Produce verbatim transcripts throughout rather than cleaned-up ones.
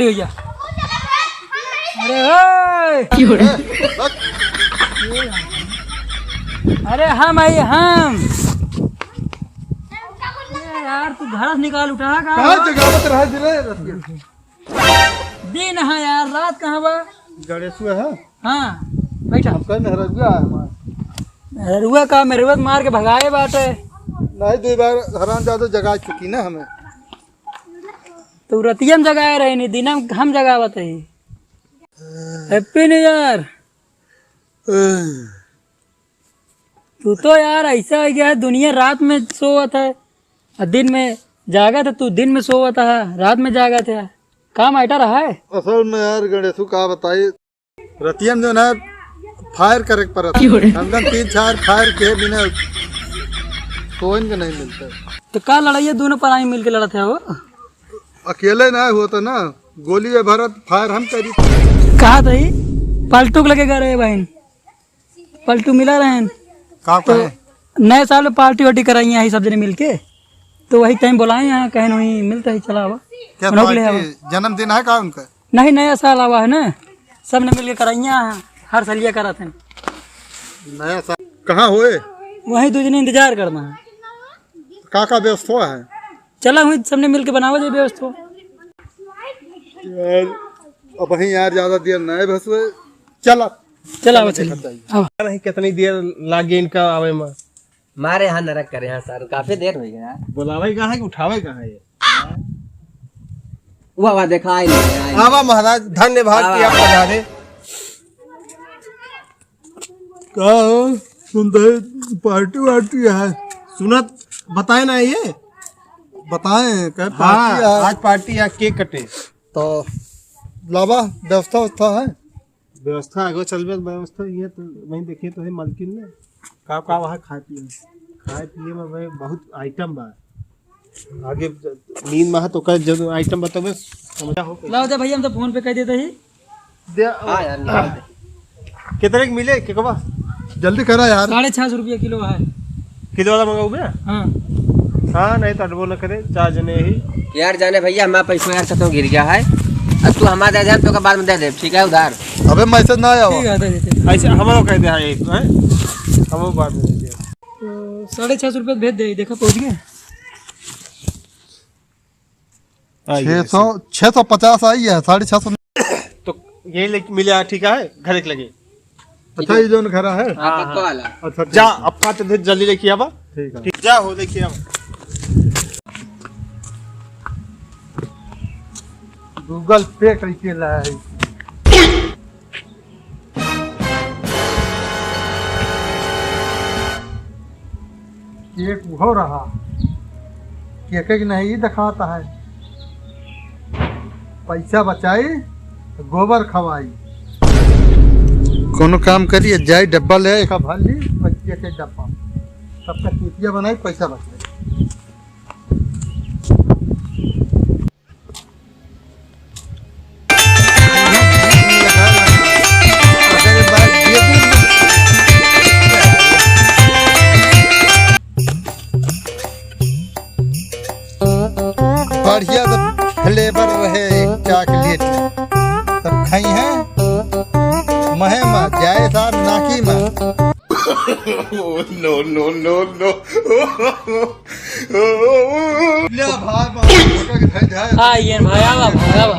भैया। अरे ओए! अरे हम आई हम। ए यार, तू घर से निकाल उठा का? कहाँ जगावत रहा जी रे रतिया? दिन है यार, रात कहाँ बा? गणेशु है। हाँ, बैठा। हमका मेहरुआ है हमार। मेहरुआ का, मेहरुआ के मार के भगाए बाटे। नहीं, दो बार हरामजादो जगा चुकी ना हमें। तो रतिया में जगाए रहे नहीं, दिना में हम जगावत रही। Happy New Year। तू तो यार ऐसा हो गया है, दुनिया रात में सोवत है और दिन में जागत है, तू दिन में सोवत है, रात में जागत है, का matter है? असल में यार गणेशू का बताई, रतिया में जो ना fire करे के पड़त है। क्यों रे? हमदन तीन चार fire के बिना सोइन के नहीं मिलता। तो का लड़ाई है, दोनों पराई मिल के लड़त है वो? अकेले ना होता ना, गोली में भरत fire हम करी। कहा था ही पलटू के लगे गए रहे बहन। पलटू मिला रहन। का तो कहे? नए साल में party वार्टी कराई है सब जने मिलके, तो वही time बोलाए हैं, कहेन वही मिलता ही चला आवा। क्या उन्हों के ले आवा। Party? जन्मदिन है का उनका? नहीं, नया साल आवा है ना, सब ने मिलके कराई है, हर साल ये करत हैं। नया साल कहाँ होए? वही दो जने इंतजार करना है। का का व्यवस्था है? चला हुई सबने मिलके बनावा जाए व्यवस्था। यार, अब वहीं यार ज्यादा देर नहीं बस। चला। चला, आवा, चला। देखत जाइए। आवा। नहीं, कितनी देर लाग गई इनका आवे में? मारे यहाँ नरक करे हैं सर, काफी देर हो गया। बुलावे कहाँ है कि उठावे कहाँ है ये? वाह, वाह, देखा, आई नहीं, आई नहीं। आवा महाराज, धन्यवाद आवा। कि आप पधारे। का हो? सुनते हैं party वार्टी है। सुनत बताए ना ये? बताए, कहे हाँ, party है। आज party है, cake कटे। तो लावा, व्यवस्था, व्यवस्था है? व्यवस्था आगे चलबे, व्यवस्था ये तो वहीं देखिए तो है मालकिन ने। का, का वहाँ खाए पिए? खाए पिए में भाई बहुत item बा। आगे नींद में है तो का जब item बतावे, समझा हो। लाओ दे भैया, हम तो phone पे कह देते ही। दे, हाँ यार, निकाल दे। कितने के मिले केकवा? जल्दी करा यार। साढ़े छह सौ रुपया किलो है। किलो वाला मंगाऊ बे? हाँ। हाँ, नहीं तो अडबो न करे, चार जने ही। यार जाने भैया, हमारा पैसो यार कतौ गिर गया है। अब तू हमारा दे दे, हम तो बाद में दे दे, ठीक है, उधार। अबे message ना आया हो। ठीक है, दे देते हैं। ऐसे हमरो कह दे, हाँ, एक, हैं? हमरो बाद में दे दे। तो साढ़े छह सौ रुपया भेज दे, देखा पहुँच गया। हाँ, ये छः सौ, छः सौ पचास आई है, साढ़े छः सौ। तो यही लेके मिले, हाँ, ठीक है, घर के लगे। अच्छा, ये जोन घर है? हाँ, हाँ, पक्का हाँ। वाला। अच्छा, ठीक जा, है। अब का तो जल्दी लेके आवा। ठीक है। ठीक, जा हो लेके आवा। Google Pay करके लाया है। एक उहो रहा कि एक एक नहीं दिखाता है, पैसा बचाई तो गोबर खवाई। कोनो काम करिए, जाई डब्बा ले, एक भर ली, पैसा के डब्बा, सबका चूतिया बनाई, पैसा बचाई। बढ़िया तो flavor रहे chocolate, सब खाई हैं, महे मा जाए साथ नाकी मा। No, no, no, no। ले भाई, बाबा, फोटो के धर, धर। हाँ, ये भाई, आवा, भाई, आवा।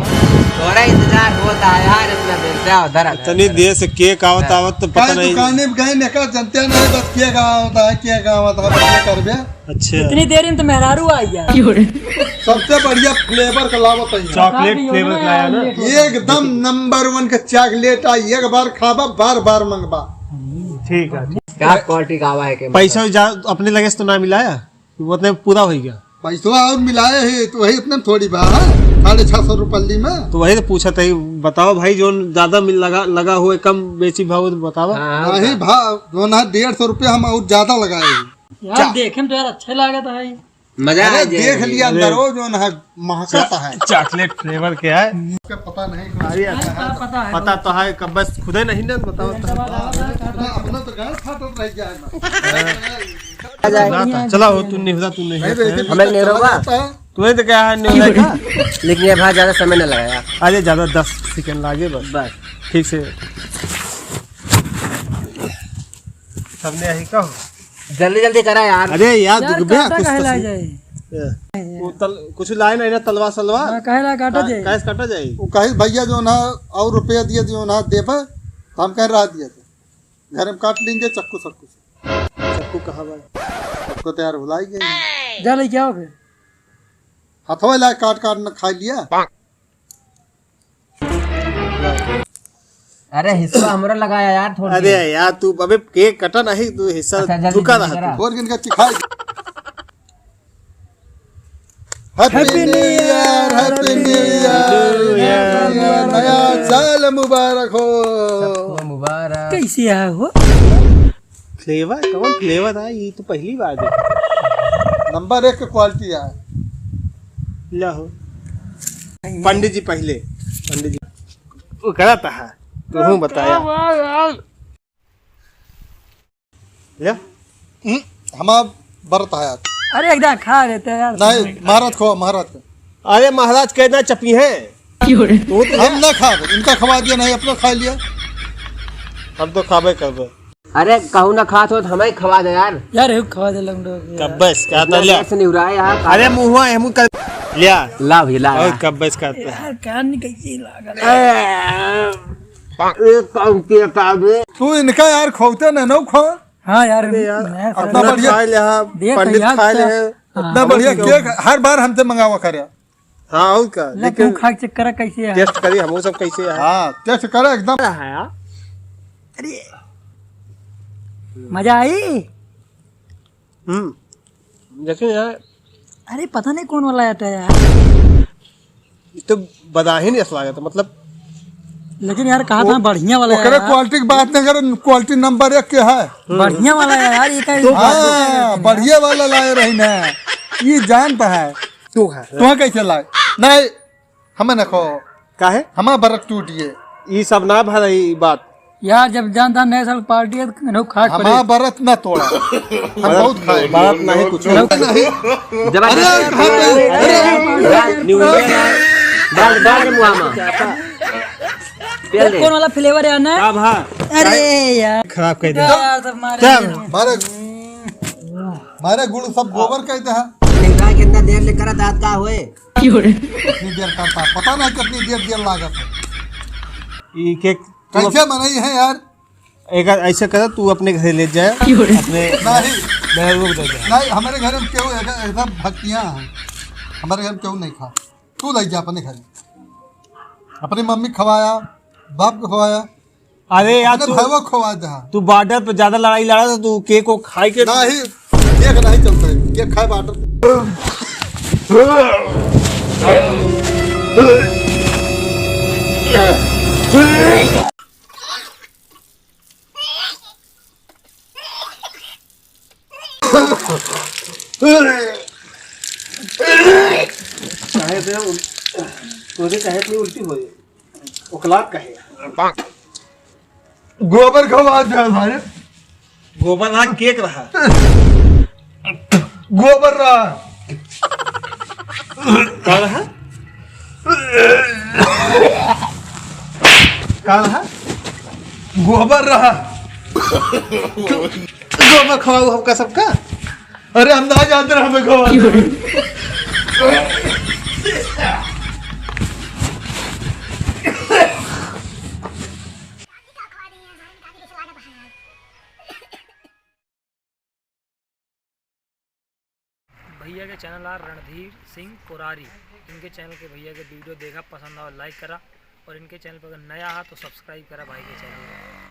थोड़ा इंतजार होता है यार, इतना देर से, आओ, धर, धर, इतनी धर। देर से cake आवत, हाँ। आवत तो पता काहे नहीं। दुकाने पे गए, निकल, जनते नहीं, बस cake आवत है, cake आवत है, बस ये कर दे। अच्छा। इतनी देर में तो मेहरारू आ गया। सबसे बढ़िया flavor का लावत है। Chocolate flavor का लाया ना? एकदम number one का chocolate आ, एक बार खाबा, बार बार मंगबा। ठीक है। क्या quality का आवा है के पैसा मतलब? जा, अपने लगे से तो ना मिलाया, वो उतने पूरा हो गया। पैसवा और मिलाए है तो वही इतने में थोड़ी बा, साढ़े छह सौ रुपये में। तो वही तो पूछा था, बताओ भाई, जो ज्यादा मिल लगा, लगा हुए कम बेची भाव तो बतावा। हाँ, हाँ, नहीं बता। भाव जो ना डेढ़ सौ रुपया हम और ज्यादा लगाए हैं। यार, चा- देखे में तो यार अच्छे लागत है। मजा अरे, आ जाए। देख लिया अंदर, अरे। वो जो ना महकता है। Chocolate flavor के है। इसका पता नहीं। अरे, अरे, पता है। पता तो है, कब बस खुदे नहीं ना बताओ तो। अपना, अपना तो गाल फाटत रह जाए ना। आ जाए। चला हो, तू निहुरा, तू नहीं नहीं, है। तो ऐसे हमें पता नहीं चला रोका। जाता है। तुम्हें तो क्या है, न्यू लाइफ का? लेकिन ये भाई ज्यादा समय न लगाया। अरे ज्यादा दस सेकंड लागे बस। बस। ठीक से। सबने यही कहो। जल्दी जल्दी करा यार। अरे यार, यार, दुख बे, काटा कुछ काहे तो ला सही। जाए? ये। वो तल-, कुछ लाए ना, ना तलवा सलवा। हाँ, काहे ला काटा का-, जाए? कैसे काटा जाए? वो कहे, "भैया जो ना और रुपया दिया, जो ना देबा, तो हम कह रहा दिया था। घर में काट लेंगे चक्कू सक्कू से।" चक्कू कहाँ भाई? चक्कू तो यार भुलाई गए। जा ले क्या हो फिर? हथवा ला काट काट न खा लिया। अरे हिस्सा हमरा लगाया यार, थोड़ी अरे देर। यार, तू अबे केक कटा नहीं, तू हिस्सा अच्छा, जल्दी, थूका जल्दी रहा करा। तू। और किनका चिखा? Happy New Year, Happy New Year, New Year। नया साल मुबारक हो। सबको मुबारक। कैसे आया हो? Flavour? कौन flavour है? ये तो पहली बार है। नंबर एक के quality है। ला हो। पंडित जी पहले, पंडित जी। वो कराता है, तू बताया। ले। हम्म, हमार बरत है आज। अरे, एकदम खा लेते हैं यार। नहीं, महाराज खो, महाराज खो। अरे, महाराज कहना चपी है। क्यों रे? तू तो हम ना खाबे, इनका खवा दिया, नहीं अपना खा लिया। हम तो खाबे करबे। अरे, कहूँ ना खात हो तो हमें खवा दे यार। यार, एक खवा दे लंगड़ो यार। कब्बस, क्या इतना तो ले। देर से निहुराए यहाँ, खा अरे, ले। मुँहवा, हम कर लिया। ला भी ला। और कब्बस करते हैं। यार, कान कैसे लागल? ए, एक काम किया काबे। तू इनका यार खोते न, न खो। हाँ यार, अरे यार, मैं अपना अपना बढ़िया खा ले, हाँ, देख पंडित यार, खा ले। हाँ। इतना बढ़िया केक हर बार हमसे मंगावा करे। हाँ, और का? ले, लेकिन तू खा के check करा कैसे है। Test करी हम सब कैसे है। हाँ, test करा एकदम। अरे, मजा आई? हम्म, देखिए यार। अरे, पता नहीं कौन वाला आटा है यार। ये तो बदाहिन यस लागत है, मतलब। लेकिन यार, कहा वो था बढ़िया वाला ओकरे यार। Quality की बात नहीं करे, quality नंबर एक के है। बढ़िया वाला है यार, ये कहीं तो हाँ, बढ़िया वाला लाए रही ना। ये जान पे है। तू खा। तू कैसे लाए? नहीं, हमें न खो। काहे? हमार बरत टूट गए। ई सब ना भरई बात। यार, जब जानता नए साल party है, तो खा के हमार पड़े। बरत ना तोड़ा। हम बहुत खाए। बरत नहीं कुछ। नहीं। जब अरे, अरे, कहाँ पे? अरे, अरे, New Year है। डाल, डाल दे मुँह में। पेल दे। कौन वाला flavour है ना? का भा? अरे यार। खराब कर दे। यार, सब मारे। क्या? मारे, मारे गुड़ सब गोबर कर दे है। निकाल कितना देर ले करा दांत का होए? क्यों रे? कितनी देर करता, पता नहीं कितनी देर, देर लागत है। ई केक तू कैसे अप-, मनई है यार? एक ऐसे कर, तू अपने घरे ले जाए, क्यों रे? अपने नहीं। मेहरारू को दे दे। नहीं, हमारे घर में क्यों ऐसा, ऐसा भक्तियाँ हैं? हमारे घर में क्यों नहीं खा? तू ले जा अपने घर, अपनी मम्मी खवाया, बाप को खवाया। अरे यार, अपने तू, भाईवा खवा दे। तू border पे ज्यादा लड़ाई लड़ा तो तू केक को खाए के नहीं, केक नहीं चलता है, केक खाए border पे। काहे से उल-, तोरे काहे इतनी उल्टी होई? ओकलात काहे? गोबर खवा दे भाई। गोबर रहा, केक रहा। गोबर रहा। का रहा? का रहा? गोबर रहा। गोबर खवाऊ हमका सबका। अरे हम ना जानते रहे, हमें खवा दे। भैया के channel आ रणधीर सिंह कोरारी, इनके channel के भैया के video देखा, पसंद आवा, like करा, और इनके channel पर अगर नया हा तो subscribe करा भाई के channel को।